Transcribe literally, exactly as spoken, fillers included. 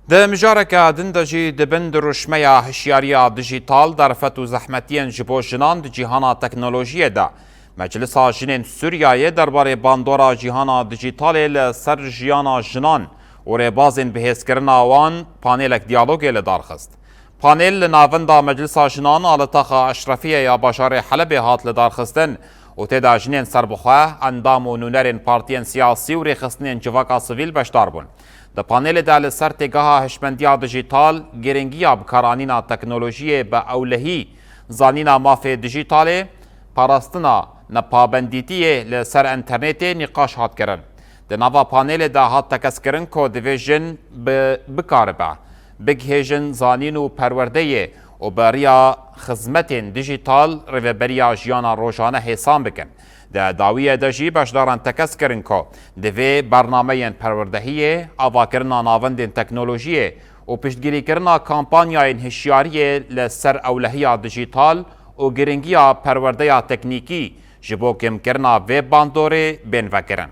Di mijareke din de jî dibin di rûşmeya hişyariya dijîtal derfet û zehmetiyên ji bo jinan di cîhana teknolojiyê de. Meclisa Jinên Sûriyeyê derbarê bandora cîhana dijîtalê li ser jiyana jinan û rêbazên bihêzkirina wan panêlek diyalogê li dar xist. Panêl li navenda Meclisa Jinan a li Taxa Eşrefiyê ya bajarê Helebê hat lidarxistin û tê de jinên serbixwe, endam û nûnerên partiyên siyasî û rêxistinên civaka sivîl beşdar bûn. Di panêlê de li ser têgeha hişmendiya dijîtal, girîngiya bikaranîna teknolojiyê bi ewlehî, zanîna mafê dijîtalê, parastina nepabendîtiyê li ser înternetê nîqaş hat kirin. Di nava panelê de hat tekez kirin ku divê jin bi, bikaribe, bigihêjin zanîn û perwerdeyê û bi riya xizmetên dijîtal rêveberiya jiyana rojane hêsan bikin. Di dawiyê de jî beşdaran tekez kirin ku divê bernameyên perwerdehiyê, avakirina navendên teknolojiyê û piştgirîkirina kampanyayên hişyariyê li ser ewlehiya dijîtal û girîngiya perwerdeya teknîkî ji bo kêmkirina vê bandorê bên vekirin.